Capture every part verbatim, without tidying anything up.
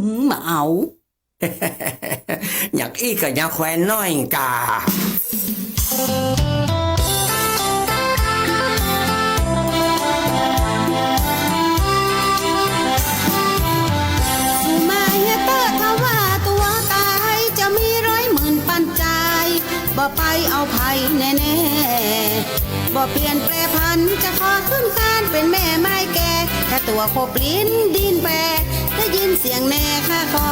หืม บ่เอา อย่างอี้ก็ยังแควนน้อยกา สูหมายเตื้อ ถ้าว่าตั๋วต๋าย จะมีร้อยหมื่นปันจ่าย บ่ไปเอาใผแน่ๆ บ่เปลี่ยนแปรผัน จะขอขึ้นคานเป๋นแม่ไม้แก่ ถ้าตั๋วคบลิ้นดิ้นแปร ได้ยินเสียงแน่ ข้าขอ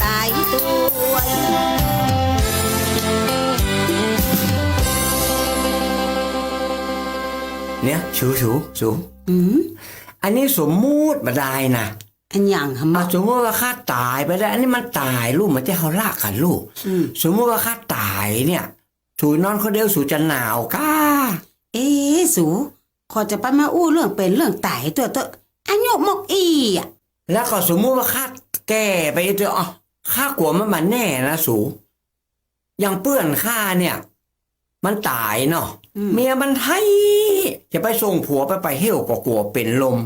ต๋ายตวย เนี่ย สู สู สู อืม อันนี้สมมุติบ่ดายนะ อันหยังหะมะ อ่ะ สมมุติว่าข้าต๋ายไปแล้ว อันนี้มันต๋ายลูก บ่ใจ้เฮาละกั๋นลูก อืม สมมุติว่าข้าต๋ายเนี่ย สูนอนคนเดียว สูจะหนาวก้า เอ๊ะ สู ข้อจะไปมาอู้เรื่องเป๋นเรื่องต๋ายตั๋วเต๊อะ อายุมอกอี้อะ แล้วก็สมมุติว่าข้าแก่ไปเต๊อะ อ้อ ข้ากั๋วมันบ่แน่นะสู อย่างเปื้อนข้าเนี่ย มันต๋ายเนาะ อืม เมียมันไห้ จะไปส่งผัวไป ไปเหี่ยวก็กั๋วเป๋นลม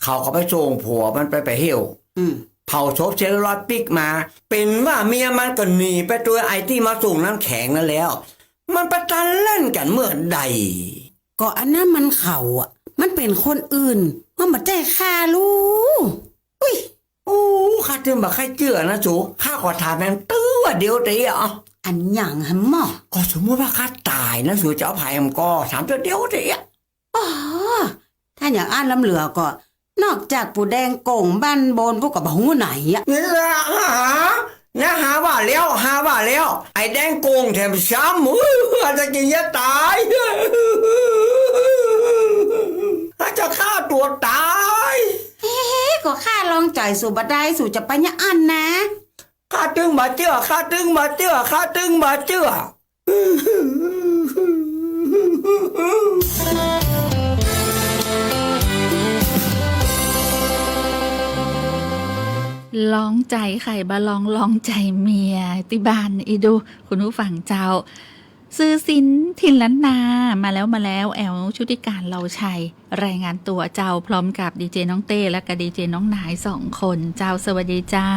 เขาก็ไปส่งผัวมันไป ไปเหี่ยว อืม เผาศพเสร็จแล้วลอยปิ๊กมา เป๋นว่าเมียมันก็หนีไปตวยไอ้ตี้มาส่งน้ำแข็งนั้นแล้ว มันไปตะเล่นกั๋นเมื่อใด ก็อันนั้นมันเขาอะ มันเป๋นคนอื่น มันบ่ใจ้ข้าลูก อุ๊ย โอ้ ข้าตึงบ่ใค่เจื้อนะสู ข้าขอถามแหมเตื้อเดียวเต๊อะ อันหยังหะมะ ก็สมมุติว่าข้าต๋ายนะสู จะเอาใผแหมก่อ ถามเตื้อเดียวเต๊อะ อ๋อ ถ้าอย่างอั้นล้ำเหลือก็ นอกจากปู่แดงโก่งบ้านโบน ปู้ก็บ่ฮู้ไหนอะ นี่แหละ หา นะ หาว่าแล้ว หาว่าแล้ว ไอ้แดงโก่งแถมซ้ำ อื้อ จะกิ๋นยาต๋าย จะฆ่าตั๋วต๋าย เอ๊ะ ก็ข้าลองใจ๋สูบ่ดาย สูจะไปอย่างอั้นนะ ข้าตึงบ่เจื้อ ข้าตึงบ่เจื้อ ข้าตึงบ่เจื้อ ลองใจ๋ใผบ่ลอง ลองใจ๋เมียตี้บ้านอี้ดู คุณผู้ฟังเจ้า ซื่อสินถิ่นล้านนา มาแล้ว มาแล้ว แอล ชุติการ เลาชัย รายงานตั๋วเจ้า พร้อมกับดีเจน้องเต้ และก็ดีเจน้องนายสองคนเจ้า สวัสดีเจ้า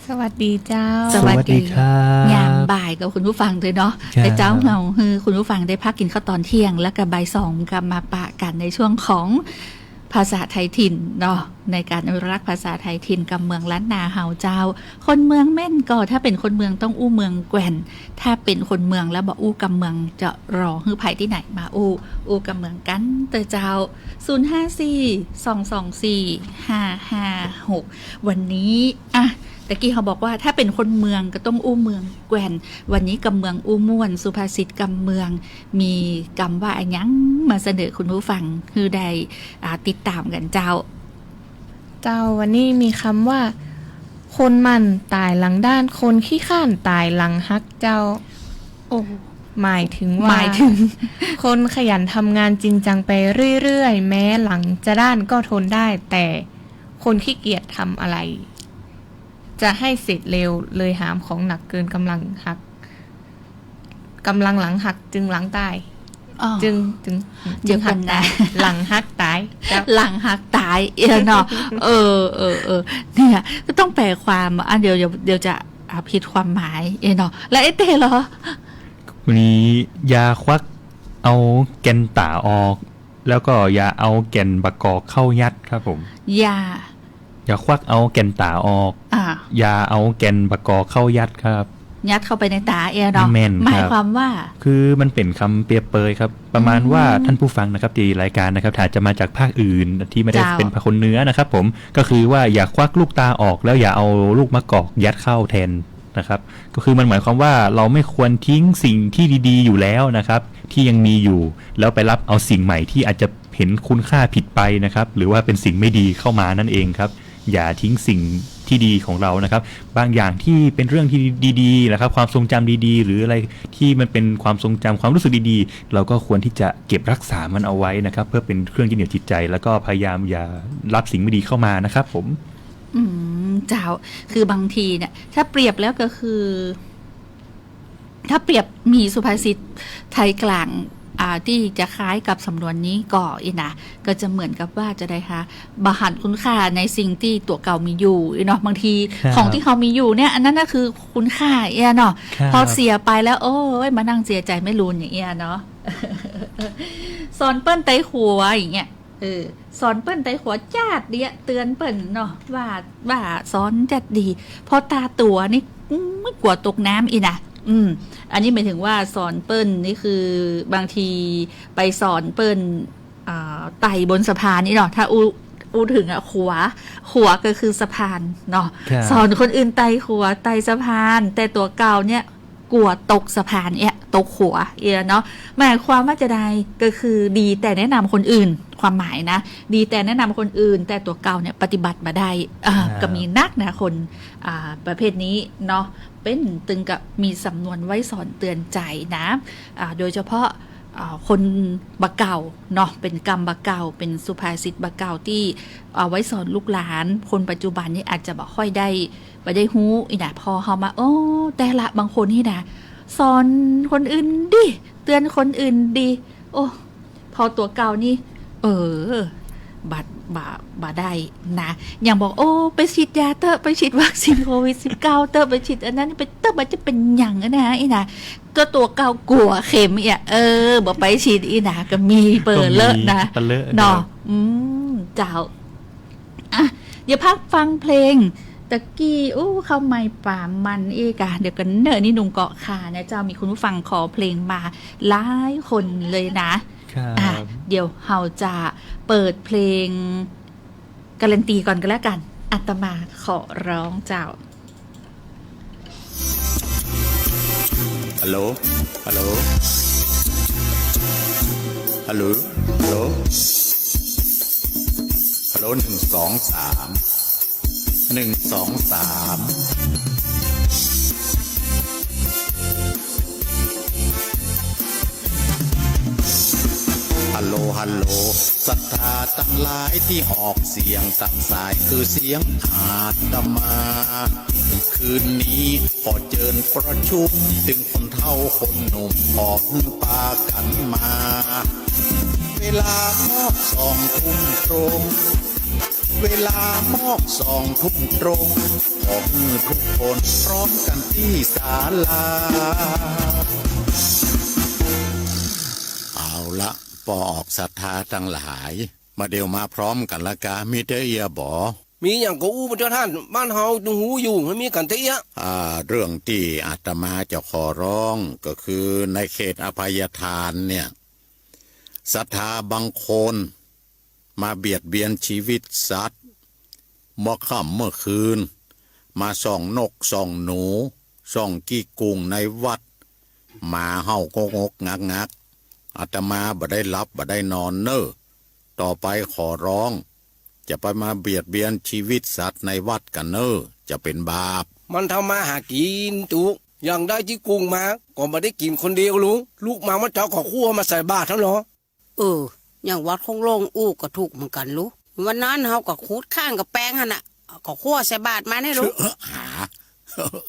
สวัสดีเจ้า สวัสดีครับ ยามบ่ายกับคุณผู้ฟังตวยเนาะ ครับ แต่เจ๊าเฮาหื้อคุณผู้ฟังได้พักกิ๋นข้าวต๋อนเที่ยง แล้วก็บ่ายสองกลับมาปะกั๋นในช่วงของภาษาไทยถิ่นเนาะ ในก๋านอนุรักษ์ภาษาไทยถิ่นกำเมืองล้านนาเฮาเจ้า คนเมืองแม่นก่อ ถ้าเป๋นคนเมืองต้องอู้เมืองแกว่น ถ้าเป๋นคนเมืองแล้วบ่อู้กำเมือง จะรอหื้อใผตี้ไหนมาอู้ อู้กำเมืองกั๋นเต๊อะเจ้า ศูนย์ห้าสี่ สองสองสี่ ห้าห้าหก วันนี้ อ่ะ ตะกี้เฮาบอกว่าถ้าเป๋นคนเมืองก็ต้องอู้เมืองแกว่น วันนี้กำเมืองอู้ม่วน สุภาษิตกำเมือง มีกำว่าอะหยังมาเสนอคุณผู้ฟังหื้อได้ อ่า ติดต๋ามกั๋นเจ้า เจ้า วันนี้มีกำว่า คนหมั่นต๋ายหลังด้าน คนขี้คร้านต๋ายหลังฮักเจ้า โอ้ หมายถึงว่า หมายถึง คนขยันทำงานจริงจังไปเรื่อยๆ แม้หลังจะด้านก็ทนได้ แต่คนขี้เกียจทำอะไร จะให้เสร็จเร็ว เลยหามของหนักเกินกำลังฮัก กำลังหลังฮักจึงหลังต๋าย อ๋อ จึง จึง เดี๋ยวก่อนนะ จึงฮักต๋าย หลังฮักต๋าย เจ้า หลังฮักต๋าย เออเนาะ เออ เออ เออ เนี่ย ก็ต้องแปลความ อ่ะ เดี๋ยว เดี๋ยว เดี๋ยวจะ อ่ะ ผิดความหมาย เออเนาะ แล้วไอ้เต้เหรอ วันนี้อย่าควักเอาแก่นต๋าออก แล้วก็อย่าเอาแก่นบ่ากอกเข้ายัดครับผม อย่า อย่าควักเอาแก่นต๋าออก อ่า อย่าเอาแก่นบ่ากอกเข้ายัดครับ ยัดเข้าไปในต๋าเออเนาะ แม่นครับ หมายความว่า คือมันเป๋นกำเปรียบเปยครับ ประมาณว่า อืม ท่านผู้ฟังนะครับ ตี้รายก๋านนะครับ อาจจะมาจากภาคอื่นตี้ไม่ได้ เจ้า เป๋นภาคคนเหนือนะครับผม ก็คือว่าอย่าควักลูกตาออก แล้วอย่าเอาลูกมะกอกยัดเข้าแทนนะครับ ก็คือมันหมายความว่าเราไม่ควรทิ้งสิ่งที่ดีๆ อยู่แล้วนะครับ ตี้ยังมีอยู่ แล้วไปรับเอาสิ่งใหม่ตี้อาจจะเห็นคุณค่าผิดไปนะครับ หรือว่าเป๋นสิ่งไม่ดีเข้ามานั่นเองครับ อย่าทิ้งสิ่งตี้ดีของเรานะครับ บางอย่างตี้เป๋นเรื่องตี้ดีๆ นะครับ ความทรงจ๋ำดีๆ หรืออะไรตี้มันเป๋นความทรงจ๋ำ ความรู้สึกดีๆ เราก็ควรตี้จะเก็บรักษามันเอาไว้นะครับ เพื่อเป๋นเครื่องยึดเหนี่ยวจิตใจ๋ แล้วก็พยายามอย่ารับสิ่งไม่ดีเข้ามานะครับผม อืม เจ้า คือบางทีเนี่ย ถ้าเปรียบแล้วก็คือ ถ้าเปรียบมีสุภาษิตไทยกลาง อ่า ตี้จะคล้ายกับสำนวนนี้ก่ออี้นะ ก็จะเหมือนกับว่าจะใดคะ บ่หันคุณค่าในสิ่งตี้ตั๋วเก่ามีอยู่อี้เนาะ บางที ครับ ของตี้เฮามีอยู่เนี่ย อันนั้นน่ะคือคุณค่าเอี้ยเนาะ ครับ พอเสียไปแล้ว โอ๊ย มานั่งเสียใจ๋ไม่ลูนอย่างเอี้ยเนาะ สอนเปิ้นไตหัวอย่างเงี้ย เออ สอนเปิ้นไตหัวจ้าดเดียะ เตือนเปิ้นเนาะ ว่า ว่าสอนจ้าดดี พอต๋าตั๋วนี่ อืม กั๋วตกน้ำอี้นะ อืม อันนี้หมายถึงว่าสอนเปิ้นนี่คือบางทีไปสอนเปิ้น อ่า ไต่บนสะพานนี่เนาะ ถ้าอู้ อู้เถิงอะ ขัว ขัวก็คือสะพานเนาะ ครับ สอนคนอื่นไต่ขัว ไต่สะพาน แต่ตั๋วเก่าเนี่ย กั๋วตกสะพานเอี้ย ตกขัวเอี้ยเนาะ หมายความว่าจะใด ก็คือดีแต่แนะนำคนอื่น ความหมายนะ ดีแต่แนะนำคนอื่น แต่ตั๋วเก่าเนี่ยปฏิบัติบ่ได้ อ่า ครับ ก็มีนักนะคน อ่า ประเภทนี้เนาะ เปิ้นตึงกับมีสำนวนไว้สอนเตือนใจ๋นะ อ่า โดยเฉพาะ อ่า คนบ่าเก่าเนาะ เป๋นกำบ่าเก่า เป๋นสุภาษิตบ่าเก่าตี้เอาไว้สอนลูกหลาน คนปัจจุบันนี่อาจจะบ่ค่อยได้ บ่ได้ฮู้อี้นะ พอเฮามา โอ้ แต่ละบางคนนี่นะ สอนคนอื่นดี เตือนคนอื่นดี โอ้ พอตั๋วเก่านี่ เออ บ่ บ่ บ่ได้นะ อย่างบอก โอ้ ไปฉีดยาเต๊อะ ไปฉีดวัคซีนโควิดสิบเก้าเต๊อะ ไปฉีดอันนั้นไปเต๊อะ มันจะเป๋นหยังอะนะ อี้นะ ก็ตั๋วเก่ากั๋วเข็มเอี้ย เออ บ่ไปฉีดอี้นะ ก็มีเป๋อเลอะนะ ก็มีเป๋อเลอะ เนาะ ครับ อืม เจ้า อ่ะ เดี๋ยวพักฟังเพลงตะกี้ อู้ เข้าไมค์ป๋ามันอี้ก่ะ เดี๋ยวก่อนเน่อ นี่หนุ่มเกาะคานะเจ้า มีคุณผู้ฟังขอเพลงมาหลายคนเลยนะ ครับ อ่ะ เดี๋ยวเฮาจะเปิดเพลงการันตีก่อนก็แล้วกัน อาตมาขอร้องเจ้า ฮัลโหล ฮัลโหล ฮัลโหล ฮัลโหล ฮัลโหล หนึ่ง สอง สาม หนึ่ง สอง สาม ฮัลโหล ฮัลโหล ศรัทธาตังหลายตี้ออกเสียงตางสายคือเสียงอาตมา คืนนี้ขอเจิญประชุม ตึงคนเฒ่าคนหนุ่มขอหื้อปากั๋นมา เวลามอกสองทุ่มตรง เวลามอกสองทุ่มตรง ขอหื้อทุกคนพร้อมกั๋นตี้ศาลา เอาละ ป้อออกศรัทธาตังหลาย บ่าเดี่ยวมาพร้อมกั๋นละกา มีเต๊อะเอี้ยบ่ มีหยังก็อู้มาเถอะต้าน บ้านเฮาตึงฮู้อยู่ มันมีกั๋นเต๊อะเอี้ย อ่า เรื่องตี้อาตมาจะขอร้องก็คือในเขตอภัยทานเนี่ย ศรัทธาบางคนมาเบียดเบียนชีวิตสัตว์ เมื่อค่ำเมื่อคืน มาส่องนกส่องหนู ส่องขี้กุ่งในวัด หมาเห่าโงกๆ งักๆ อาตมาบ่ได้หลับบ่ได้นอนเน่อ ต่อไปขอร้อง จะไปมาเบียดเบียนชีวิตสัตว์ในวัดกั๋นเน่อ จะเป๋นบาป มันทำมาหากิ๋นตุ๊ อย่างได้ขี้กุ่งมา ก็บ่ได้กิ๋นคนเดียวลุง ลุกมาเมื่อเจ๊าก็ขั่วมาใส่บาตรเฮาลอ เออ อย่างวัดของหลวงอู้ก็ถูกเหมือนกั๋นลุง วันนั้นเฮาก็ขุดข้างกำแปงหั้นน่ะ ก็ขั่วใส่บาตรมาเนี่ยลุง เออ หา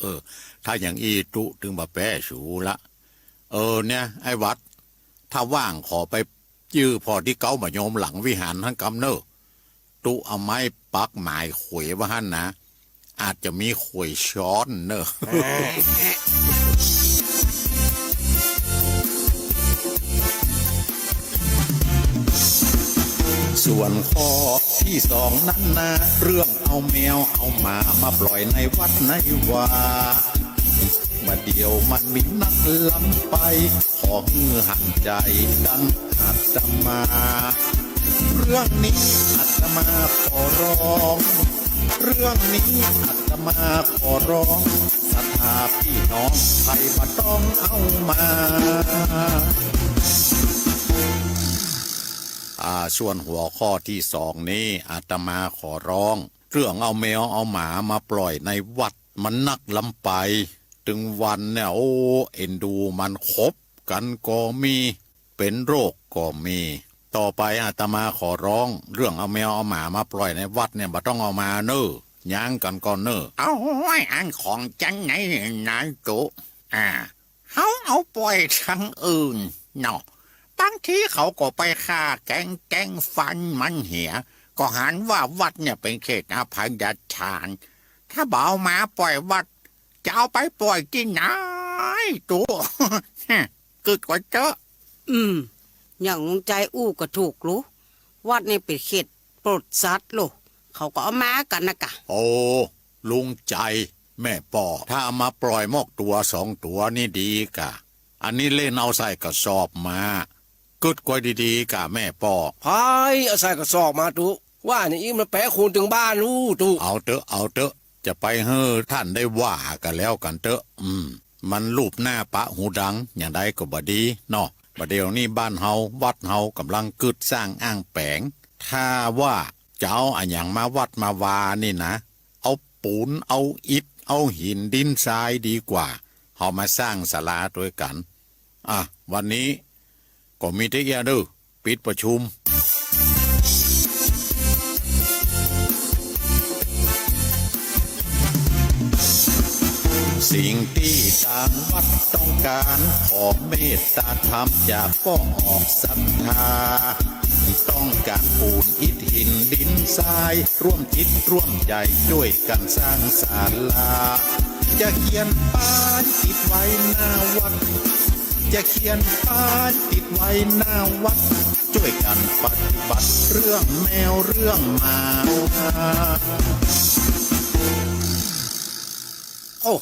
เออ ถ้าอย่างอี้ตุ๊ตึงบ่แป๊สูละ เออ เนี่ย ไอ้วัด ถ้าว่างขอไปจื้อผ่อตี้เก๊าบ่าโยมหลังวิหารหั้นกำเน่อ ตุ๊เอาไม้ปักหมายเขวไว้หั้นนะ อาจจะมีเขวซ้อนเน่อ ส่วนข้อตี้สองนั้นนะ เรื่องเอาแมวเอาหมามาปล่อยในวัดในวา บ่าเดี่ยวมันมีนักล้ำไป ขอหื้อหันใจ๋ดังอาตมา เรื่องนี้อาตมาขอร้อง เรื่องนี้อาตมาขอร้อง ศรัทธาปี้น้องใผบ่ต้องเอามา อ่า ส่วนหัวข้อตี้สองนี้อาตมาขอร้อง เรื่องเอาแมวเอาหมามาปล่อยในวัดมันนักล้ำไป ตึงวันเนี่ย โอ้ เอ็นดูมัน ขบกั๋นก็มี เป๋นโรคก็มี ต่อไปอาตมาขอร้อง เรื่องเอาแมวเอาหมามาปล่อยในวัดเนี่ย บ่ต้องเอามาเน่อ ยั้งกั๋นก่อนเน่อ เอาห้อย อันของจั้นไหนนายตุ๊ อ่า เฮาเอาปล่อยตังอื่นเนาะ บางทีเขาก็ไปฆ่าแก๋ง แก๋งฟันมันเหีย ก็หันว่าวัดเนี่ยเป๋นเขตอภัยทาน ถ้าบ่เอาหมาป่อยวัด จะเอาไปป่อยตี้ไหน ตุ๊ กึ๊ดก่อนเต๊อะ อืม อย่างลุงใจ๋อู้ก็ถูกลู วัดเนี่ยเป๋นเขตปลดสัตว์ลู เขาก็เอามากั๋นนะกะ โอ้ ลุงใจ๋ แม่ป้อ ถ้าเอามาป่อยหมกตั๋วสองตั๋วนี่ดีก่ะ อันนี้เล่นเอาใส่กระสอบมา กึ๊ดก่อยดีๆ ก่ะแม่ป้อ ใผเอาใส่กระสอบมาตุ๊ ว่าอย่างอี้มันแป๋คนตึงบ้านลูตุ๊ เอาเต๊อะ เอาเต๊อะ จะไปหื้อต้านได้ว่ากั๋นแล้วกั๋นเต๊อะ อืม มันลูบหน้าปะหูดัง อย่างใดก็บ่ดีเนาะ บ่าเดี่ยวนี้บ้านเฮา วัดเฮากำลังกึ๊ดสร้างอ้างแป๋ง ถ้าว่าจะเอาอะหยังมาวัดมาวานี่นะ เอาปูน เอาอิฐ เอาหินดินทรายดีกว่า เฮามาสร้างศาลาตวยกั๋น อ่ะ วันนี้ก็มีเต้าอี้เน่อ ปิดประชุม สิ่งตี้ตางวัดต้องก๋าน ขอเมตตาธรรมจากป้อออกศรัทธา ต้องก๋านปูนอิฐหินดินทราย ร่วมจิตร่วมใจ๋จ้วยกั๋นสร้างศาลา จะเขียนป้ายติดไว้หน้าวัด จะเขียนป้ายติดไว้หน้าวัด จ้วยกั๋นปฏิบัติเรื่องแมวเรื่องหมา โอ้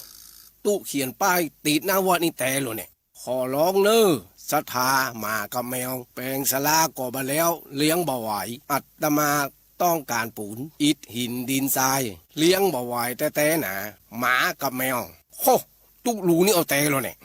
ตุ๊เขียนป้ายติดหน้าวัดนี่แต๊เหรอเนี่ย ขอร้องเน่อ ศรัทธาหมากับแมว แป๋งศาลาก็บ่แล้ว เลี้ยงบ่ไหว อาตมาต้องก๋านปูน อิฐหินดินทราย เลี้ยงบ่ไหวแต๊ๆ นา หมากับแมว โฮ ตุ๊ลูนี่เอาแต๊เหรอเนี่ย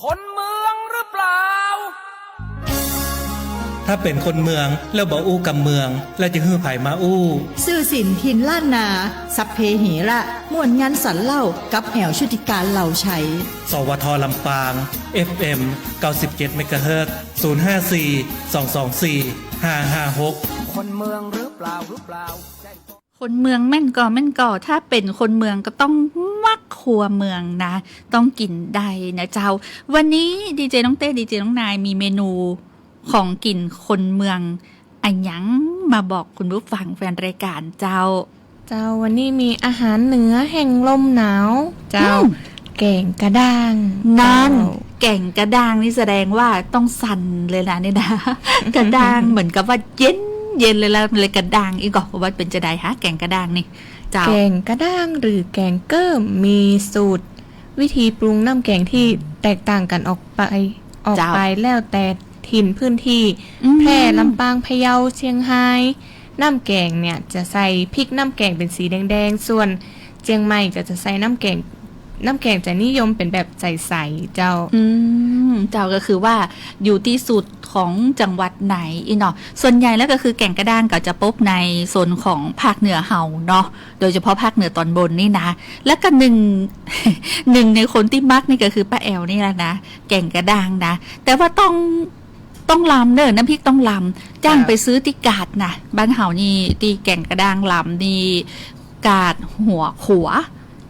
คนเมืองหรือเปล่า ถ้าเป๋นคนเมืองแล้วบ่อู้กำเมือง แล้วจะหื้อใผมาอู้ ซื่อสินถิ่นล้านนา สัพเพหิระ ม่วนงันสันเล่า กับแอ๋วชุติการ เหล่าไชย สวท ลำปาง เอฟเอ็ม เก้าสิบเจ็ด เมกะเฮิรตซ์ ศูนย์ห้าสี่ สองสองสี่ ห้าห้าหก คนเมืองหรือเปล่า หรือเปล่า คนเมืองแม่นก่อ แม่นก่อ ถ้าเป๋นคนเมืองก็ต้องมักครัวเมืองนะ ต้องกิ๋นได้นะเจ้า วันนี้ดีเจน้องเต้ ดีเจน้องนายมีเมนูของกิ๋นคนเมืองอะหยังมาบอกคุณผู้ฟังแฟนรายการเจ้า เจ้า วันนี้มีอาหารเหนือแห่งลมหนาว เจ้า อืม แก๋งกะด้าง นั่น เจ้า แก๋งกะด้างนี่แสดงว่าต้องสั่นเลยนะเนี่ยนะ กะด้างเหมือนกับว่าเย็น เย็นเลยละ เลยกะด้างอี้ก่อ ว่าเป๋นจาใดฮะ แก๋งกะด้างนี่ เจ้า แก๋งกะด้างหรือแก๋งเกิ้ม มีสูตรวิธีปรุงน้ำแก๋งตี้แตกต่างกั๋นออกไป ออกไป เจ้า แล้วแต่ถิ่นพื้นตี้ อืม แพร่ ลำปาง พะเยา เชียงฮาย น้ำแก๋งเนี่ยจะใส่พริกน้ำแก๋งเป๋นสีแดงๆ ส่วนเจียงใหม่ก็จะใส่น้ำแก๋ง น้ำแก๋งจะนิยมเป๋นแบบใสๆ เจ้า อืม เจ้า ก็คือว่าอยู่ตี้สูตรของจังหวัดไหนอี้เนาะ ส่วนใหญ่แล้วก็คือแก๋งกะด้างก็จะปกในโซนของภาคเหนือเฮาเนาะ โดยเฉพาะภาคเหนือตอนบนนี่นะ แล้วก็หนึ่ง หนึ่งในคนตี้มักนี่ก็คือป้าแอ๋วนี่แหละนะ แก๋งกะด้างนะ แต่ว่าต้อง ต้องลำเน่อ น้ำพริกต้องลำ จ้าง เจ้า ไปซื้อตี้กาดนะ บ้านเฮานี่ตี้แก๋งกะด้างลำนี่ กาดหัวขัว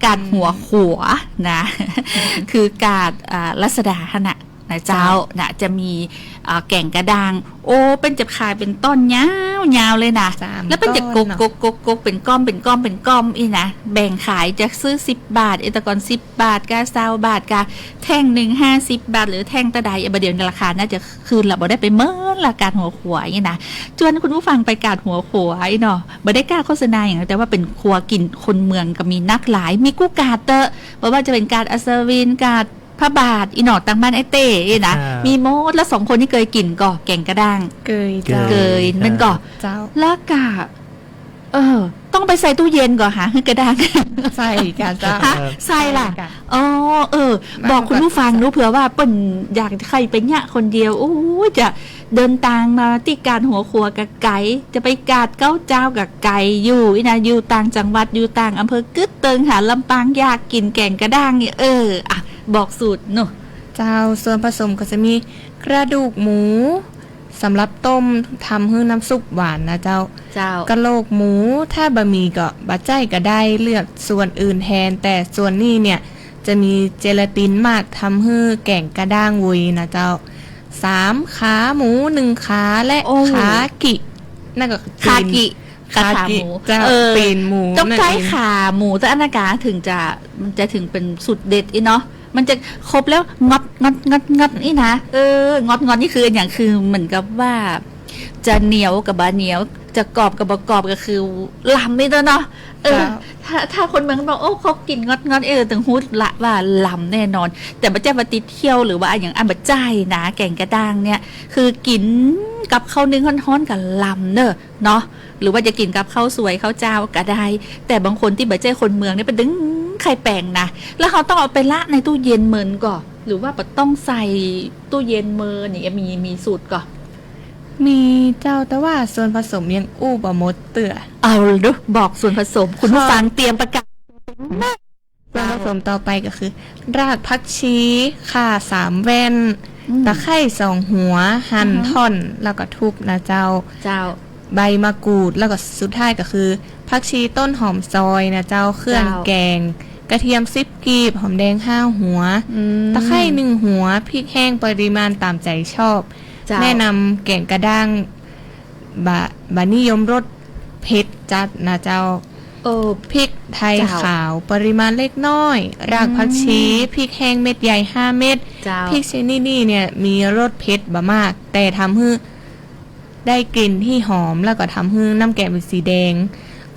กาดหัวขัวนะ อืม คือกาด อ่า รัชดาหั้นน่ะ นะเจ้า เจ้า นะ จะมี อ่า แก๋งกะด้าง โอ้ เปิ้นจะขายเป๋นต้นยาวๆ เลยนะ สาม แล้วเปิ้นจะ ต้น กก เนาะ กก กก กก เป๋นก้อม เป๋นก้อม เป๋นก้อมอี้นะ แบ่งขาย จะซื้อสิบบาท เออ แต่ก่อนสิบบาทกา ซาวบาทกา แท่งนึ่งห้าสิบบาท หรือแท่งเต้าใด บ่าเดี่ยวนี้ราคาน่าจะขึ้นละ บ่ได้ไปเหมือนละ กาดหัวขัวอี้นะ จวนคุณผู้ฟังไปกาดหัวขัวอี้เนาะ บ่ได้ก้าโฆษณาหยัง แต่ว่าเป๋นครัวกิ๋นคนเมืองก็มีนักหลาย มีกู้กาดเต๊อะ บ่ว่าจะเป๋นกาดอัศวิน กาด พระบาท อี้หนอ ตางบ้านไอ้เต้อี้นะ ครับ มีหมด แล้วสองคนนี่เกยกิ๋นก่อ แก๋งกะด้าง เกยเจ้า เกย แม่นก่อ เจ้า แล้วกะ เออ ต้องไปใส่ตู้เย็นก่อหา หื้อกะด้าง ใส่กะเจ้า ฮะ ใส่ล่ะ ใส่กะ อ๋อ เออ บอกคุณผู้ฟังเนาะ เผื่อว่าเปิ้นอยากใค่ไปเยียะคนเดียว โอ้ย จะเดินตางมาตี้กาดหัวขัวกะไก๋ จะไปกาดเก๊าเจ้ากะไก๋ อยู่อี้นะ อยู่ต่างจังหวัด อยู่ต่างอำเภอกึ๊ดเติง หาลำปาง อยากกิ๋นแก๋งกะด้างนี่ เออ อ่ะ บอกสูตรเนาะ เจ้า ส่วนผสมก็จะมีกระดูกหมู สำหรับต้มทำหื้อน้ำซุปหวานนะเจ้า เจ้า กะโหลกหมูถ้าบ่มีก็บ่ใจ๊ก็ได้ เลือกส่วนอื่นแทน แต่ส่วนนี้เนี่ยจะมีเจลาตินมาก ทำหื้อแก๋งกะด้างวุยนะเจ้า สาม ขาหมูหนึ่งขา และ โอ้ คากิ นั่นก็คือ คากิ คากิ คากิ เจ้า เออ ตี๋นหมู ต้องใจ๊ นั่นเอง ขาหมู แต่อันนั้นกาถึงจะ มันจะถึงเป๋นสูตรเด็ดอี้เนาะ มันจะครบแล้ว งอด งอด งอด งอดอี้นะ เออ งอด งอดนี่คืออะหยัง คือเหมือนกับว่า จะเหนียวกับบ่เหนียว จะกรอบกับบ่กรอบ ก็คือลำอี้เนาะ เออ เจ้า ถ้า ถ้าคนเมืองบอก โอ้ เขากิ๋นงอด งอด เออ ตึงฮู้ละว่าลำแน่นอน แต่บ่ใจ้ว่าติเที่ยวหรือว่าอะหยัง อันบ่ใจ้นะ แก๋งกะด้างเนี่ย คือกิ๋นกับข้าวนึ่งฮ้อนๆ ก็ลำเน่อ เนาะ หรือว่าจะกิ๋นกับข้าวสวยข้าวเจ้าก็ได้ แต่บางคนตี้บ่ใจ้คนเมืองเนี่ย ไปดึงไข่แป๋งนะ แล้วเขาต้องเอาไปละในตู้เย็นเมินก่อ หรือว่าบ่ต้องใส่ตู้เย็นเมิน อย่างเงี้ย มี มีสูตรก่อ มีเจ้า แต่ว่าส่วนผสมยังอู้บ่หมดเตื้อ เอาดู บอกส่วนผสม คุณผู้ฟังเตรียมประกาศ ส่วนผสมต่อไปก็คือ รากผักชี ข่าสามแว่น อืม ตะไคร้สองหัว หั่น อือฮะ ท่อน แล้วก็ทุบนะเจ้า เจ้า ใบมะกรูด แล้วก็สุดท้ายก็คือ ผักชีต้นหอมซอยนะเจ้า เครื่อง เจ้า แกง กระเทียมสิบกีบ หอมแดงห้าหัว อืม ตะไคร้หนึ่งหัว พริกแห้งปริมาณตามใจชอบ เจ้า แนะนำแก๋งกะด้าง บ่ บ่นิยมรสเผ็ดจัดนะเจ้า เออ พริกไทย เจ้า ขาวปริมาณเล็กน้อย รากผักชี อืม พริกแห้งเม็ดใหญ่ห้าเม็ด เจ้า พริกชนิดนี้เนี่ยมีรสเผ็ดบ่มาก แต่ทำหื้อได้กลิ่นที่หอม แล้วก็ทำหื้อน้ำแก๋งเป๋นสีแดง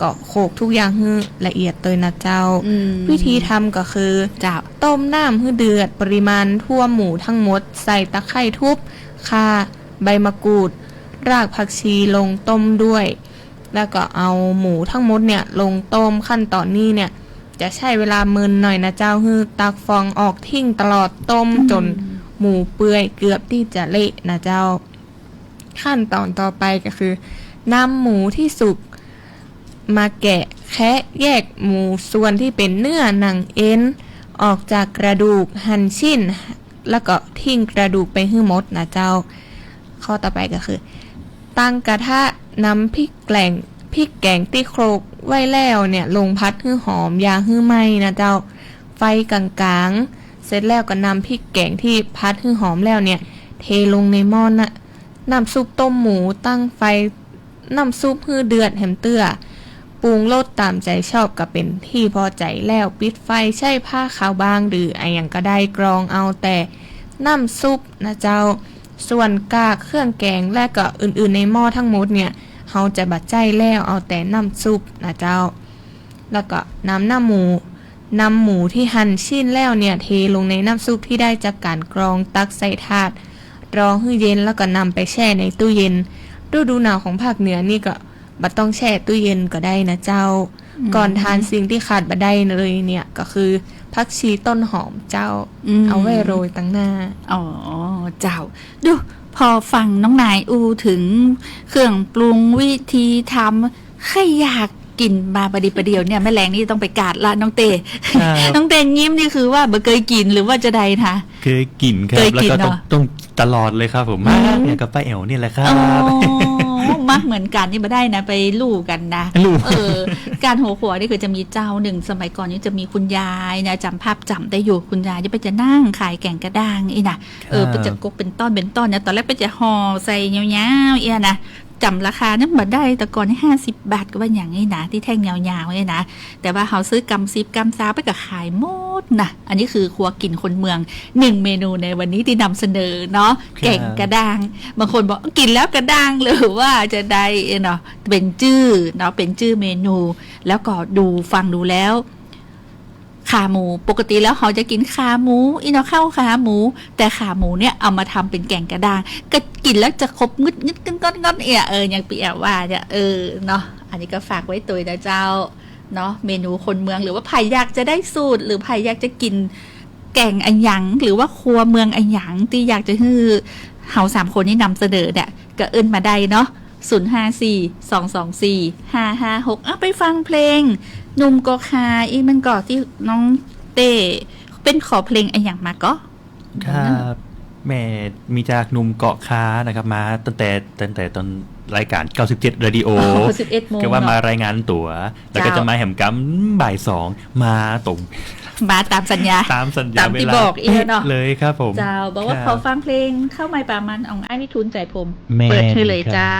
ก็โขลกทุกอย่างหื้อละเอียดเตยนะเจ้า อืม วิธีทำก็คือ เจ้า ต้มน้ำหื้อเดือด ปริมาณถ้วมหมูทั้งหมด ใส่ตะไคร้ทุบ ข่า ใบมะกรูด รากผักชีลงต้มด้วย แล้วก็เอาหมูทั้งหมดเนี่ยลงต้ม ขั้นตอนนี้เนี่ยจะใช้เวลาเมินหน่อยนะเจ้า หื้อตักฟองออกทิ้งตลอด ต้ม อืม จ๋นหมูเปื่อยเกือบตี้จะเละนะเจ้า ขั้นตอนต่อไปก็คือ นำหมูที่สุกมาแกะแคะแยกหมูส่วนที่เป๋นเนื้อ หนัง เอ็น ออกจากกระดูก หั่นชิ้น แล้วก็ทิ้งกระดูกไปหื้อหมดนะเจ้า ข้อต่อไปก็คือ ตั้งกระทะ นำพริกแก๋ง พริกแก๋งตี้โขลกไว้แล้วเนี่ยลงผัดหื้อหอม อย่าหื้อไหม้นะเจ้า ไฟก๋างๆ เสร็จแล้วก็นำพริกแก๋งตี้ผัดหื้อหอมแล้วเนี่ยเทลงในหม้อนะ น้ำซุปต้มหมู ตั้งไฟ น้ำซุปหื้อเดือดแหมเตื้อ ปรุงรสต๋ามใจ๋ชอบก็เป๋นตี้พอใจ๋แล้ว ปิดไฟ ใจ๊ผ้าขาวบางหรืออะหยังก็ได้ กรองเอาแต่น้ำซุปนะเจ้า ส่วนกากเครื่องแกงและก็อื่นๆในหม้อทั้งหมดเนี่ย เฮาจะบ่ใจ๊แล้ว เอาแต่น้ำซุปนะเจ้า แล้วก็นำหน้าหมู นำหมูที่หั่นชิ้นแล้วเนี่ยเทลงในน้ำซุปที่ได้จากก๋านกรอง ตักใส่ถาด รอหื้อเย็นแล้วก็นำไปแช่ในตู้เย็น ฤดูหนาวของภาคเหนือนี่ก็บ่ต้องแช่ตู้เย็นก็ได้นะเจ้า อืม ก่อนทานสิ่งที่ขาดบ่ได้เลยเนี่ยก็คือผักชีต้นหอมเจ้า อืม เอาไว้โรยตังหน้า อ๋อ เจ้า ดู พอฟังน้องนายอู้เถิงเครื่องปรุง วิธีทำ ใค่อยากกิ๋นมาประดิบประเดี่ยวเนี่ย แม่แลงนี่ต้องไปกาดละ น้องเต้ ครับ น้องเต้ยิ้มนี่คือว่าบ่เกยกิ๋นหรือว่าจะใดคะ เกยกิ๋นครับ เกยกิ๋น แล้วก็ต้อง เนาะ ต้องตลอดเลยครับผม อืม มาเนี่ยกับป้าแอ๋วนี่แหละครับ อ๋อ มาเหมือนกั๋นนี่บ่ได้นะ ไปลู่กั๋นนะ ลู่ เออ ก๋านหัวขัวนี่คือจะมีเจ้านึ่ง สมัยก่อนนี่จะมีคุณยายนะ จ๋ำภาพจ๋ำได้อยู่ คุณยายนี่เปิ้นจะนั่งขายแก๋งกะด้างอี้นะ เออ ครับ เปิ้นจะกกเป๋นต้อนเป๋นต้อนนะ ต๋อนแรกเปิ้นจะห่อใส่ยาวๆ อี้นะ จ๋ำราคานั้นบ่ได้ แต่ก่อนนี่ห้าสิบบาทก็ว่าหยังอี้นะ ตี้แท่งยาวๆ อี้นะ แต่ว่าเฮาซื้อกำสิบกำซาว เปิ้นก็ขายหมดนะ อันนี้คือครัวกิ๋นคนเมือง หนึ่งเมนูในวันนี้ตี้นำเสนอเนาะ ครับ แก๋งกะด้าง บางคนบอกกิ๋นแล้วกะด้างหรือว่าจะใดเนาะ เป๋นจื้อเนาะ เป๋นจื้อเมนู แล้วก็ดูฟังดูแล้ว ขาหมู ปกติแล้วเฮาจะกิ๋นขาหมูอี้เนาะ ข้าวขาหมู แต่ขาหมูเนี่ยเอามาทำเป๋นแก๋งกะด้าง ก็กิ๋นแล้วจะครบงึดๆ งึดๆ เอี้ย เออ อย่างปี้แอ๋วว่าเนี่ย เออ เนาะ อันนี้ก็ฝากไว้ตวยนะเจ้า เนาะ เมนูคนเมือง หรือว่าใผอยากจะได้สูตร หรือใผอยากจะกิ๋นแก๋งอะหยัง หรือว่าครัวเมืองอะหยัง ตี้อยากจะหื้อเฮาสามคนนี่นำเสนอเนี่ย ก็เอิ้นมาได้เนาะ ศูนย์ห้าสี่ สองสองสี่ ห้าห้าหก อ่ะ ไปฟังเพลง หนุ่มโกคา อี้มันก่อตี้น้องเต้ เปิ้นขอเพลงอะหยังมาก่อ ครับ แม่ มีจากหนุ่มเกาะคานะครับ มาตั้งแต่ ตั้งแต่ต๋อนรายก๋าน เก้าสิบเจ็ด เรดิโอ สิบเอ็ดโมง ก็ว่า เนาะ มารายงานตั๋ว แล้วก็ เจ้า จะมาแหมกำบ่ายสอง มาตรง มาต๋ามสัญญา ต๋ามสัญญา ต๋ามตี้ เวลา บอกอี้เนาะ เลยครับผม เจ้า บอกว่า ครับ ขอฟังเพลงเข้าใหม่ป่ามันของอ้ายวิทูล สายผม แม่น เปิดหื้อเลย ครับ เจ้า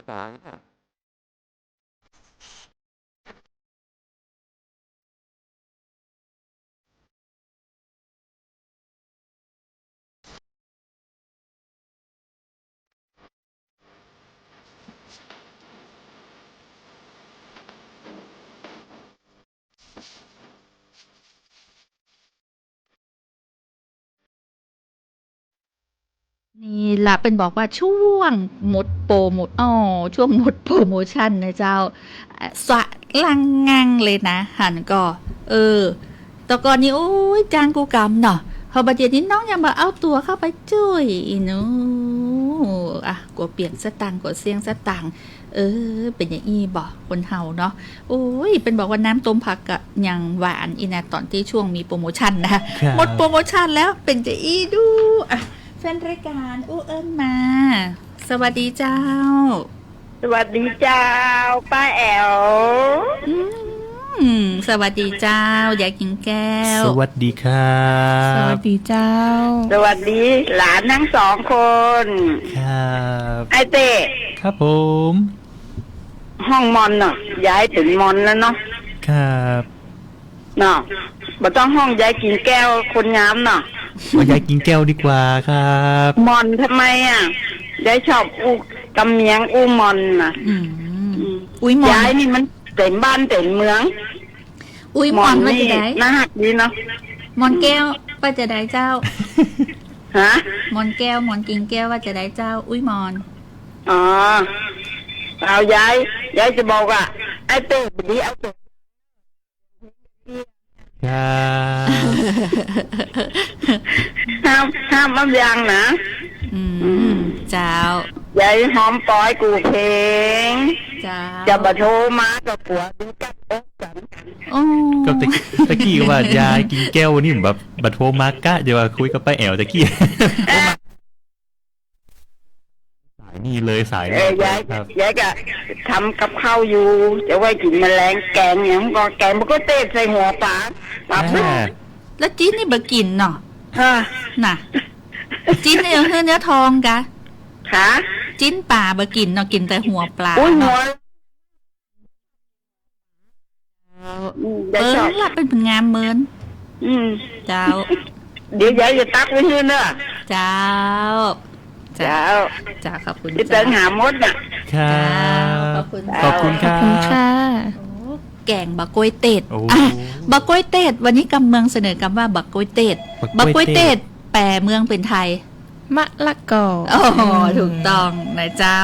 สาร นี่ละ เปิ้นบอกว่าช่วงหมดโปรโม อ้อ ช่วงหมดโปรโมชันนะเจ้า อ่ะ สะลังงังเลยนะ หันก่อ เออ แต่ก่อนนี้ โอ้ย จ้างกู้กำเนาะ พอบ่าเดี่ยวนี้น้องยังบ่าเอาตั๋วเข้าไปจ้วย อีหนู อ่ะ กั๋วเปลี่ยนสตางค์ กั๋วเสี้ยงสตางค์ เออ เป๋นอย่างอี้บ่ คนเฮาเนาะ โอ้ย เปิ้นบอกว่าน้ำต้มผักก็ยังหวาน อี้นะ ต๋อนตี้ช่วงมีโปรโมชันนะ ครับ หมดโปรโมชันแล้ว เป๋นจะอี้ดู อ่ะ แฟนรายการอู้เอิ้นมา สวัสดีเจ้า สวัสดีเจ้า ป้าแอ๋ว อืม สวัสดีเจ้า ยายกิ่งแก้ว สวัสดีครับ สวัสดีเจ้า สวัสดีหลานทั้งสองคน ครับ ไอ้เต้ ครับผม ฮ้องมอนเนาะ ย้ายเป๋นมอนแล้วเนาะ ครับ เนาะ บ่ต้องฮ้องยายกิ่งแก้วคนงามเนาะ ว่ายายกิ่งแก้วดีกว่าครับ มอนทำไมอะ ยายชอบอู้กำเมียงอู้มอนน่ะ อืม อืม อุ๊ยมอน ยายนี่มันเต็มบ้านเต็มเมือง อุ๊ยมอน มอนนี่ ว่าจะได น่าฮักดีเนาะ มอนแก้วว่าจะไดเจ้า ฮะ มอนแก้ว มอนกิ่งแก้วว่าจะไดเจ้า อุ๊ยมอน อ๋อ เอายาย ยายจะบอกว่า ไอ้เต้บ่ดีเอาตั๋ว ครับ ห้าม ห้ามอ้ำยังนะ อืม อืม เจ้า ยายหอมปอยกู่เพลง เจ้า จะบ่โทรมาก็กั๋วดีกับอกกั๋น โอ้ ก็ตะ ตะกี้ว่ายายกิ่งแก้วนี่แบบบ่โทรมากะจะว่าคุยกับป้าแอ๋วตะกี้ สายนี่เลย สาย เออ นี่เลย ยาย ครับ ยายก็ทำกับข้าวอยู่ จะไว้กิ๋นแมลง แกงหยังก็แกงบักกล้วยเตดใส่หัวป๋า ป๋า อ่า ปุ๊บ แล้วจิ๊นนี่บ่กิ๋นเนาะ เออ น่ะ จิ๊นนี่หื้อเนื้อทองกะ คะ จิ๊นป๋าบ่กิ๋นเนาะ กิ๋นแต่หัวป๋า อุ๊ย หัว เนาะ เจ้า อืม ยายชอบ เปิ้นละเปิ้นผลงานเมิน อืม เจ้า เดี๋ยวยายจะตักไว้หื้อเนาะ เจ้า เจ้า เจ้า เจ้า ขอบคุณ พี่เติง เจ้า หามดน่ะ ครับ เจ้า ขอบคุณ ขอบคุณ เจ้า ครับ ขอบคุณค่ะ โอ้ แกงบักกล้วยเตด โอ้ อ่ะ บักกล้วยเตด วันนี้กำเมืองเสนอกำว่าบักกล้วยเตด บักกล้วยเตด บักกล้วยเตด แป๋เมืองเป๋นไทย มะละกอ โอ้โห อืม ถูกต้องนะเจ้า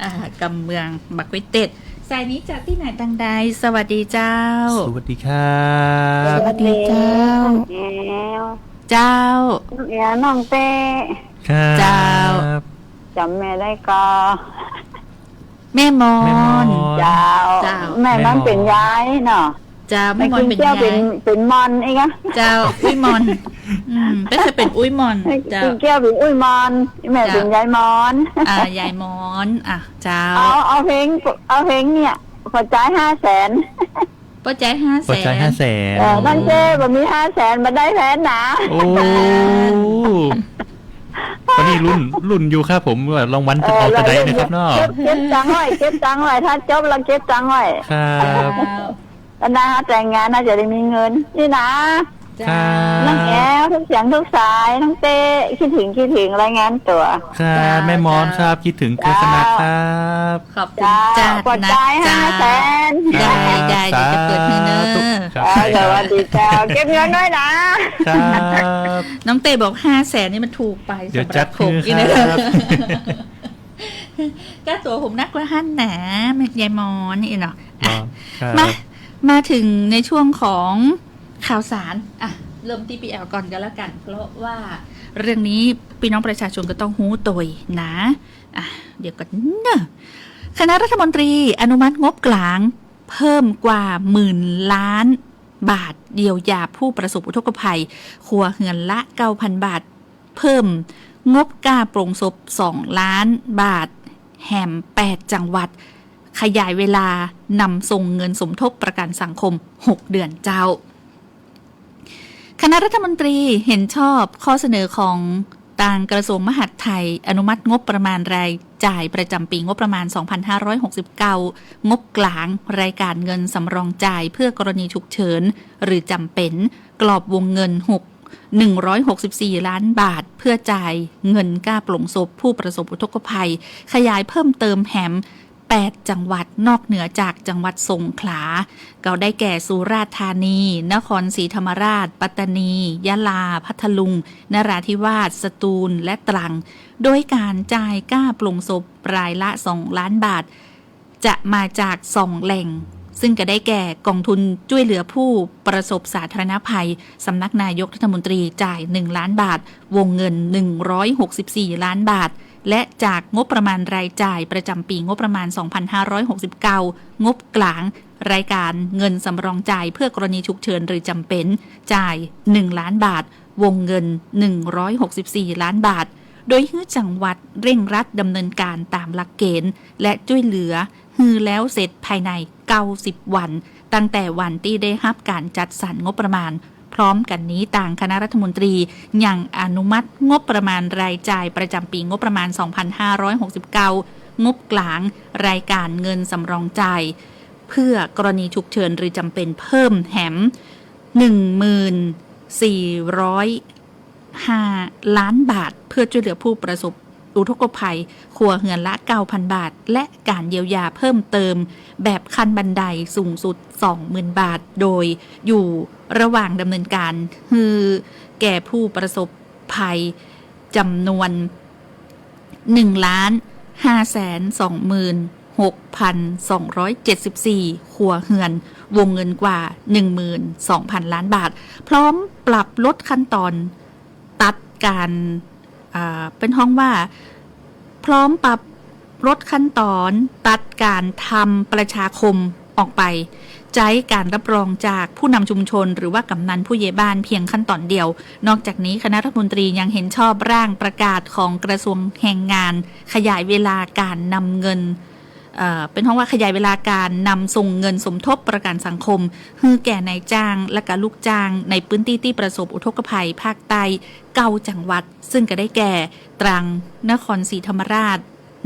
อ่า กำเมืองบักกล้วยเตด สายนี้จากตี้ไหนตังใด สวัสดีเจ้า สวัสดีครับ สวัสดีเจ้า เจ้า น้องแอ๋ว น้องเต้ ครับ เจ้า จ๋ำแม่ได้ก่อ แม่มอน แม่มอน เจ้า เจ้า แม่มอน แม่มอนเป๋นยายเนาะ เจ้า แม่มอนเป๋นยาย แม่กิ่งแก้วเป๋น เป๋นมอนเองอะ เจ้า อุ๊ยมอน อืม เปิ้นจะเป๋นอุ๊ยมอน แม่ เจ้า กิ่งแก้วเป๋นอุ๊ยมอน แม่ เจ้า เป๋นยายมอน อ่า ยายมอน อ่ะ เจ้า เอา เอาเพลง เอาเพลงเนี่ย ปอจายห้าแสน ปอจายห้าแสน ปอจายห้าแสน เออ น้องเจ้บ่มีห้าแสน บ่ได้แฟนหนา โอ้ ต๋อนนี้ลุ้น ลุ้นอยู่ครับผม ว่ารางวัลจะออกต๋อนใดนะครับเนาะ เก็บ เก็บตังค์ไว้ เก็บตังค์ไว้ ถ้าจบแล้วเก็บตังค์ไว้ ครับ เจ้า แล้วถ้าแต่งงานน่าจะได้มีเงิน นี่นะ เจ้า ครับ น้องแอ๋ว ทุกเสียงทุกสาย น้องเต้ คิดถึง คิดถึง รายงานตั๋ว ครับ เจ้า แม่มอนครับ เจ้า คิดถึงโฆษณาครับ ขอบคุณ เจ้า เจ้า ปอจาย นะ ห้าแสน เจ้า ได้ ได้ เดี๋ยวจะเปิดหื้อเน้อ สาธุครับ เออ สวัสดีเจ้า เก็บเงินไว้นะ ครับ น้องเต้บอกห้าแสนนี่มันถูกไป เดี๋ยวจัดหื้อ สำหรับผมนี่นะ ครับ ก้าตั๋วผมนักกว่าหั้นหนา แม่ยายมอนนี่เนาะ อ่ะ อ๋อ ครับ มา มาถึงในช่วงของข่าวสาร อ่ะ เริ่มตี้ปี้แอ๋วก่อนก็แล้วกั๋น เพราะว่าเรื่องนี้ปี้น้องประชาชนก็ต้องฮู้ตวยนะ อ่ะ เดี๋ยวก่อนเนอะ คณะรัฐมนตรีอนุมัติงบกลางเพิ่มกว่าหมื่นล้านบาท เยียวยาผู้ประสบอุทกภัย ครัวเฮือนละเก้าพันบาท เพิ่มงบก้าโปลงศพสองล้านบาท แหมแปดจังหวัด ขยายเวลานำส่งเงินสมทบประกันสังคมหกเดือนเจ้า คณะรัฐมนตรีเห็นชอบข้อเสนอของต างกระทรวงมหาดไทยอนุมัติงบประมาณรายจ่ายประจำปีงบประมาณ สองพันห้าร้อยหกสิบเก้า งบกลาง รายการเงินสำรองจ่ายเพื่อกรณีฉุกเฉินหรือจำเป็น กรอบวงเงินหก หนึ่งร้อยหกสิบสี่ล้านบาท เพื่อจ่ายเงินก้าปลงศพผู้ประสบอุทกภัย ขยายเพิ่มเติมแหม แปดจังหวัดนอกเหนือจากจังหวัดสงขลา ก็ได้แก่สุราษฎร์ธานี นครศรีธรรมราช ปัตตานี ยะลา พัทลุง นราธิวาส สตูล และตรัง โดยการจ่ายก้าปลงศพรายละ สองล้านบาท จะมาจากสองแหล่ง ซึ่งก็ได้แก่กองทุนช่วยเหลือผู้ประสบสาธารณภัย สำนักนายกรัฐมนตรีจ่าย หนึ่งล้านบาท วงเงิน หนึ่งร้อยหกสิบสี่ล้านบาท และจากงบประมาณรายจ่ายประจำปีงบประมาณ สองพันห้าร้อยหกสิบเก้า งบกลาง รายการเงินสำรองจ่ายเพื่อกรณีฉุกเฉินหรือจำเป็น จ่าย หนึ่งล้านบาท วงเงิน หนึ่งร้อยหกสิบสี่ล้านบาท โดยหื้อจังหวัดเร่งรัดดำเนินการตามหลักเกณฑ์ และช่วยเหลือหื้อแล้วเสร็จภายใน เก้าสิบวัน ตั้งแต่วันตี้ได้ฮับก๋านจัดสรรงบประมาณ พร้อมกั๋นนี้ตางคณะรัฐมนตรียังอนุมัติงบประมาณรายจ่ายประจำปีงบประมาณ สองพันห้าร้อยหกสิบเก้า งบกลาง รายการเงินสำรองจ่าย เพื่อกรณีฉุกเฉินหรือจำเป็นเพิ่มแหม หนึ่งหมื่นสี่ร้อยห้าล้านบาท เพื่อช่วยเหลือผู้ประสบอุทกภัย ครัวเฮือนละ เก้าพันบาท และก๋านเยียวยาเพิ่มเติมแบบขั้นบันไดสูงสุด สองหมื่นบาท โดยอยู่ระหว่างดำเนินการหื้อแก่ผู้ประสบภัยจำนวน หนึ่งล้านห้าแสนสองหมื่นหกพันสองร้อยเจ็ดสิบสี่ครัวเฮือน วงเงินกว่า หนึ่งหมื่นสองพันล้านบาท พร้อมปรับลดขั้นตอนตัดก๋าน อ่า เปิ้นฮ้องว่า พร้อมปรับลดขั้นตอนตัดก๋านทำประชาคมออกไป ใจ๊ก๋านรับรองจากผู้นำชุมชน หรือว่ากำนันผู้ใหญ่บ้านเพียงขั้นตอนเดียว นอกจากนี้คณะรัฐมนตรียังเห็นชอบร่างประกาศของกระทรวงแรงงาน ขยายเวลาก๋านนำเงิน เอ่อ เปิ้นฮ้องว่าขยายเวลาก๋านนำส่งเงินสมทบประกันสังคม หื้อแก่นายจ้างและก็ลูกจ้างในพื้นตี้ตี้ประสบอุทกภัยภาคใต้ เก้าจังหวัด ซึ่งก็ได้แก่ ตรัง นครศรีธรรมราช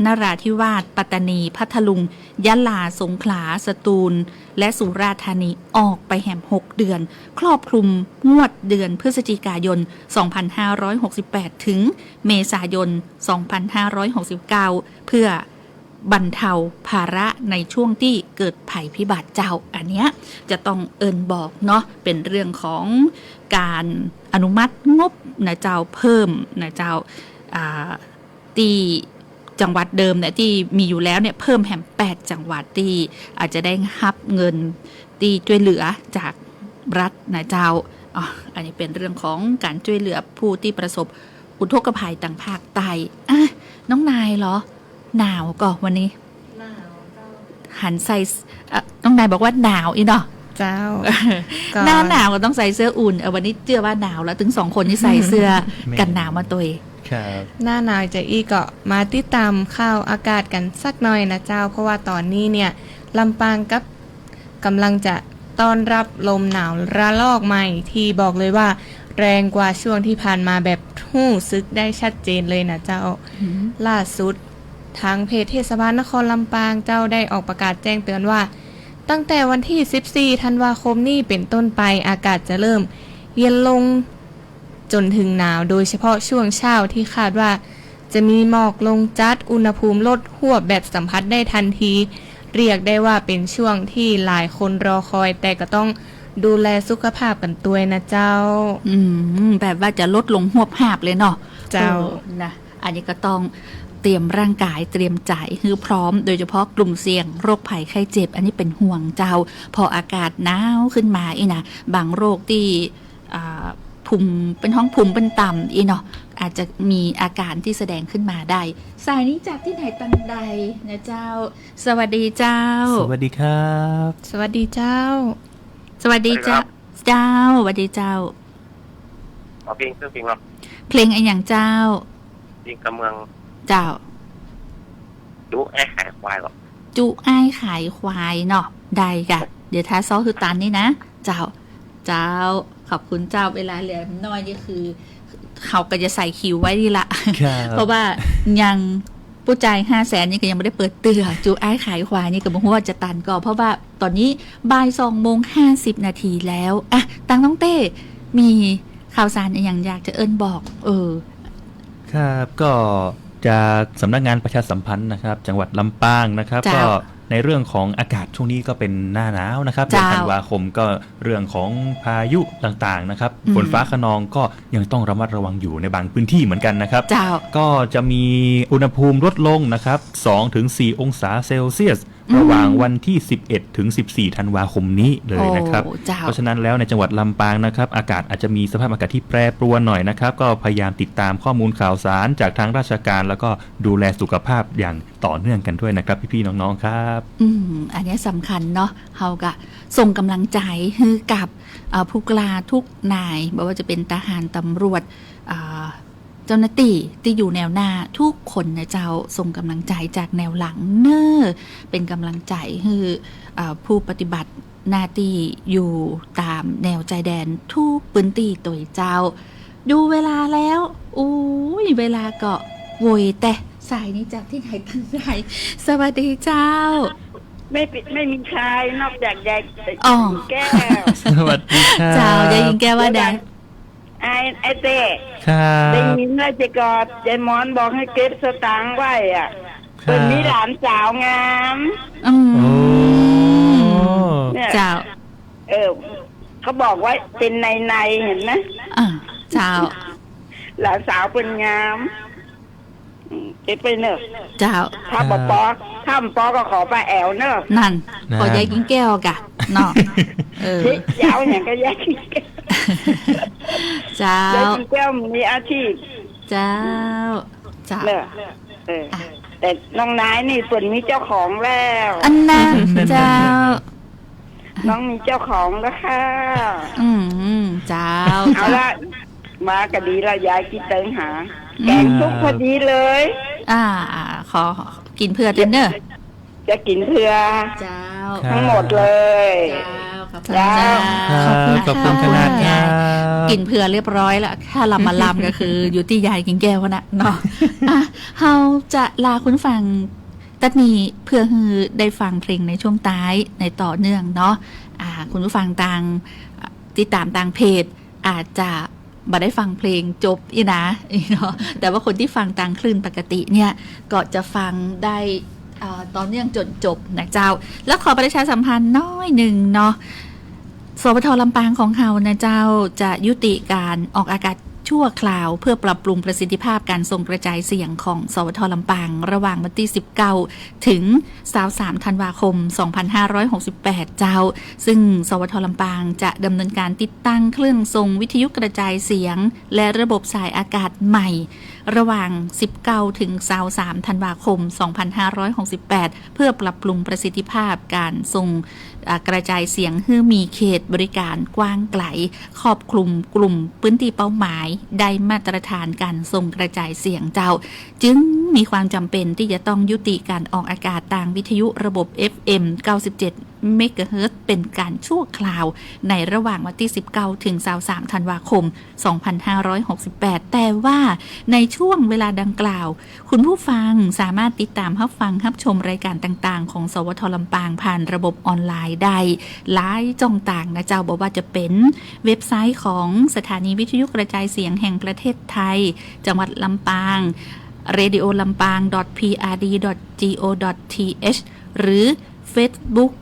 นราธิวาส ปัตตานี พัทลุง ยะลา สงขลา สตูล และสุราษฎร์ธานี ออกไปแหมหกเดือน ครอบคลุมงวดเดือนพฤศจิกายน สองพันห้าร้อยหกสิบแปด ถึงเมษายน สองพันห้าร้อยหกสิบเก้า เพื่อบรรเทาภาระในช่วงตี้เกิดภัยพิบัติเจ้า อันเนี้ยจะต้องเอิ้นบอกเนาะ เป๋นเรื่องของก๋านอนุมัติงบนะเจ้า เพิ่มนะเจ้า อ่า ตี้จังหวัดเดิมเนี่ยตี้มีอยู่แล้วเนี่ย เพิ่มแหมแปดจังหวัดตี้อาจจะได้ฮับเงินตี้จ้วยเหลือจากรัฐนะเจ้า อ๋อ อันนี้เป๋นเรื่องของก๋านจ้วยเหลือผู้ตี้ประสบอุทกภัยตางภาคใต้ อ่ะ น้องนายเหรอ หนาวก่อวันนี้ หนาวเจ้า หันใส่ เอ่อ น้องนายบอกว่าหนาวอี้เนาะ เจ้า ก็ หน้าหนาวก็ต้องใส่เสื้ออุ่น เออ วันนี้เจื้อว่าหนาวแล้ว ตึงสองคนนี่ใส่เสื้อ แม่น กั๋นหนาวมาตวย ครับ หน้าหนาวจะอี้ก็มาติดต๋ามข่าวอากาศกั๋นสักหน่อยนะเจ้า เพราะว่าต๋อนนี้เนี่ย ลำปางกับ ก๋ำลังจะต้อนรับลมหนาวระลอกใหม่ ตี้บอกเลยว่าแรงกว่าช่วงตี้ผ่านมาแบบฮู้สึกได้ชัดเจนเลยนะเจ้า อืม ล่าสุด ตางเพจเทศบาลนครลำปางเจ้าได้ออกประกาศแจ้งเตือนว่า ตั้งแต่วันตี้สิบสี่ธันวาคมนี้เป๋นต้นไป อากาศจะเริ่มเย็นลง จ๋นเถิงหนาว โดยเฉพาะช่วงเช้าตี้คาดว่าจะมีหมอกลงจัด อุณหภูมิลดฮวบแบบสัมผัสได้ทันที เรียกได้ว่าเป๋นช่วงตี้หลายคนรอคอย แต่ก็ต้องดูแลสุขภาพกั๋นตวยนะเจ้า อืม แบบว่าจะลดลงฮวบฮาบเลยเนาะ เจ้า เออ นะ อันนี้ก็ต้องเตรียมร่างกาย เตรียมใจ๋หื้อพร้อม โดยเฉพาะกลุ่มเสี่ยงโรคภัยไข้เจ็บ อันนี้เป๋นห่วงเจ้า พออากาศหนาวขึ้นมาอี้นะ บางโรคตี้ อ่า ภูมิ เปิ้นฮ้องภูมิเปิ้นต่ำอี้เนาะ อาจจะมีอาการตี้แสดงขึ้นมาได้ สายนี้จากตี้ไหนตังใดนะเจ้า สวัสดีเจ้า สวัสดีครับ สวัสดีเจ้า สวัสดีเจ้า สวัสดีครับ เจ้า สวัสดีเจ้า เอาเพลงสักเพลงเนาะ เพลงอะหยังเจ้า เพลงกำเมือง เจ้า จุ๊ไอ้ขายควายเหรอ จุ๊ไอ้ขายควายเนาะ ได้ก่ะ เดี๋ยวถ้าซ้อคือตันนี่นะ เจ้า เจ้า ขอบคุณเจ้า เวลาเหลือน้อยนี่คือ เขาก็จะใส่คิวไว้นี่ละ ครับ เพราะว่ายัง ปู้จายห้าแสนนี่ก็ยังบ่ได้เปิดเตื้อ จูอ้ายขายขวายนี่ก็บ่ฮู้ว่าจะตันก่อ เพราะว่าต๋อนนี้บ่ายสองโมงห้าสิบนาทีแล้ว อ่ะ ตางน้องเต้ มีข่าวสารอะหยังอยากจะเอิ้นบอก เออ ครับ ก็จากสำนักงานประชาสัมพันธ์นะครับ จังหวัดลำปางนะครับ เจ้า ก็ในเรื่องของอากาศช่วงนี้ก็เป็นหน้าหนาวนะครับ เจ้า เดือนธันวาคมก็เรื่องของพายุต่างๆนะครับ อืม ฝนฟ้าคะนองก็ยังต้องระมัดระวังอยู่ในบางพื้นที่เหมือนกันนะครับ เจ้า ก็จะมีอุณหภูมิลดลงนะครับ สองถึงสี่องศาเซลเซียส อืม ระหว่างวันที่สิบเอ็ดถึงสิบสี่ธันวาคมนี้เลยนะครับ โอ้ เจ้า เพราะฉะนั้นแล้วในจังหวัดลำปางนะครับ อากาศอาจจะมีสภาพอากาศที่แปรปรวนหน่อยนะครับ ก็พยายามติดตามข้อมูลข่าวสารจากทางราชการ แล้วก็ดูแลสุขภาพอย่างต่อเนื่องกันด้วยนะครับ พี่ๆน้องๆครับ อืม อันเนี้ยสำคัญเนาะ เฮาก็ส่งกำลังใจ๋หื้อกับ เอ่อ ผู้กล้าทุกนาย บ่ว่าจะเป๋นทหาร ตำรวจ เอ่อ เจ้าหน้าตี้ตี้อยู่แนวหน้าทุกคนนะเจ้า ส่งกำลังใจ๋จากแนวหลังเน้อ เป๋นกำลังใจ๋หื้อ เอ่อ ผู้ปฏิบัติหน้าตี้อยู่ต๋ามแนวจายแดนทุกพื้นตี้ตวยเจ้า ดูเวลาแล้ว อุ๊ย เวลาก็โวยแต๊ สายนี้จากตี้ไหนตังใด สวัสดีเจ้า ไม่ปิด ไม่มีใครนอกจากยาย อ๋อ แก้ว สวัสดีครับ เจ้า ยายหญิงแก้วว่าได ไอ้ ไอ้เต้ ครับ ได้ยินว่าจะกอด ยายหมอนบอกให้เก็บสตางค์ไว้อะ ครับ เปิ้นมีหลานสาวงาม อืม โอ้ เนี่ย เจ้า เออ เขาบอกว่าเป็นในๆ เห็นไหม อ่า เจ้า หลานสาวเปิ้นงาม อืม เก็บไปเนอะ เจ้า ถ้าบ่ปอ ถ้าบ่ปอก็ขอป้าแอ๋วเนอะ นั่น นั่น ขอยายกิ่งแก้วกะ เนาะ เออ เฮ้ย ยาวอย่างก็ยายกิ่งแก้ว เจ้า ยายกิ่งแก้วมีอาชีพ เจ้า เจ้า เนอะ เออ อ่ะ แต่น้องนายนี่เปิ้นมีเจ้าของแล้ว อันนั้น เจ้า น้องมีเจ้าของแล้วค่ะ อืม เจ้า เอาละ เจ้า มาก็ดีละ ยายกิ๋นเติงหา อืม แกงสุกพอดีเลย อ่า ขอกิ๋นเผื่อเต๊อะเน่อ จะกิ๋นเผื่อ เจ้า ครับ ทั้งหมดเลย เจ้า ขอบคุณ เจ้า เจ้า ครับ ขอบคุณ ขอบคุณ ค่ะ ขนาดครับ กิ๋นเผื่อเรียบร้อยแล้ว ถ้าลำบ่ลำก็คืออยู่ตี้ยายกิ่งแก้วนะเนาะ อ่ะ เฮาจะลาคุณผู้ฟัง ตั๊ดนี้เพื่อหื้อได้ฟังเพลงในช่วงท้ายในต่อเนื่องเนาะ อ่า คุณผู้ฟังตาง อ่า ติดต๋ามตางเพจ อาจจะบ่ได้ฟังเพลงจบอี้นะ เนาะ แต่ว่าคนตี้ฟังตางคลื่นปกติเนี่ย ก็จะฟังได้ อ่า ต่อเนื่องจ๋นจบนะเจ้า แล้วขอประชาสัมพันธ์น้อยนึ่งเนาะ สวท.ลำปางของเฮานะเจ้า จะยุติก๋านออกอากาศชั่วคราวเพื่อปรับปรุงประสิทธิภาพก๋านส่งกระจายเสียงของ สวท.ลำปาง ระหว่างวันตี้ สิบเก้า ถึง ซาวสาม ธันวาคม สองพันห้าร้อยหกสิบแปด เจ้า ซึ่ง สวท.ลำปาง จะดำเนินก๋านติดตั้งเครื่องส่งวิทยุกระจายเสียง และระบบสายอากาศใหม่ ระหว่าง สิบเก้า ถึง ซาวสาม ธันวาคม สองพันห้าร้อยหกสิบแปด เพื่อปรับปรุงประสิทธิภาพก๋านส่ง อ่า กระจายเสียงหื้อมีเขตบริก๋านกว้างไก๋ ครอบคลุมกลุ่มพื้นตี้เป้าหมายได้มาตรฐานก๋านส่งกระจายเสียงเจ้า จึงมีความจ๋ำเป๋นตี้จะต้องยุติก๋านออกอากาศตางวิทยุระบบ เอฟเอ็ม เก้าสิบเจ็ด เมกะเฮิรตซ์ เป๋นก๋านชั่วคราว ในระหว่างวันตี้ สิบเก้า ถึง ซาวสาม ธันวาคม สองพันห้าร้อยหกสิบแปด แต่ว่าในช่วงเวลาดังกล่าว คุณผู้ฟังสามารถติดต๋ามฮับฟังฮับชมรายก๋านต่างๆ ของ สวท.ลำปาง ผ่านระบบออนไลน์ได้หลายจ้องตางนะเจ้า บ่ว่าจะเป๋นเว็บไซต์ของสถานีวิทยุกระจายเสียงแห่งประเทศไทย จังหวัดลำปาง เรดิโอลำปาง ดอท พีอาร์ดี ดอท จีโอ ดอท ทีเอช หรือ เฟซบุ๊ก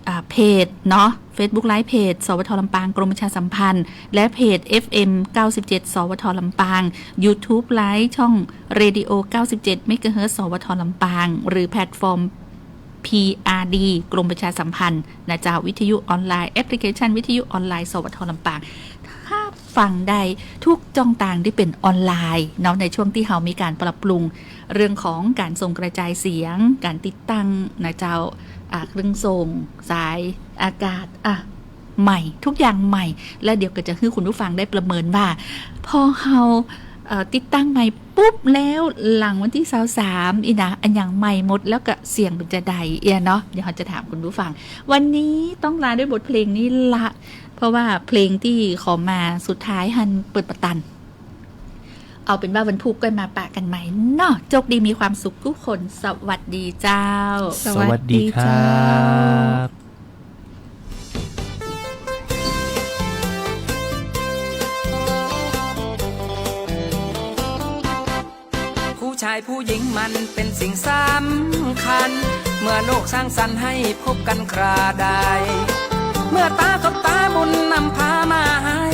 อ่า เพจเนาะ เฟซบุ๊กไลฟ์เพจ สวท.ลำปาง กรมประชาสัมพันธ์ และเพจ เอฟเอ็ม เก้าสิบเจ็ด สวท.ลำปาง ยูทูบไลฟ์ช่องเรดิโอ เก้าสิบเจ็ด เมกะเฮิรตซ์ สวท.ลำปาง หรือแพลตฟอร์ม พีอาร์ดี กรมประชาสัมพันธ์นะเจ้า วิทยุออนไลน์ แอปพลิเคชันวิทยุออนไลน์ สวท.ลำปาง ฮับฟังได้ทุกจ้องตางตี้เป๋นออนไลน์เนาะ ในช่วงตี้เฮามีก๋านปรับปรุง เรื่องของก๋านส่งกระจายเสียง ก๋านติดตั้งนะเจ้า อ่า เครื่องส่ง สายอากาศ อ่ะ ใหม่ ทุกอย่างใหม่ แล้วเดี๋ยวก็จะหื้อคุณผู้ฟังได้ประเมินว่า พอเฮา เอ่อ ติดตั้งใหม่ปุ๊บแล้ว หลังวันตี้ ซาวสาม อี้นะ อะหยังใหม่หมด แล้วก็เสียงเป๋นจาใดเอี้ยเนาะ เดี๋ยวเฮาจะถามคุณผู้ฟัง วันนี้ต้องลาด้วยบทเพลงนี้ละ เพราะว่าเพลงตี้ขอมาสุดท้ายหั้นเปิดบ่ตัน เอาเป๋นว่าวันพูกก็มาปะกั๋นใหม่เนาะ โจคดีมีความสุขกู้คน สวัสดีเจ้า สวัสดีครับ ผู้ชายผู้หญิงมันเป๋นสิ่งสำคัญ เมื่อโลกสร้างสรรค์ให้พบกั๋นคราใด เมื่อต๋าสบต๋าบุญนำพามาให้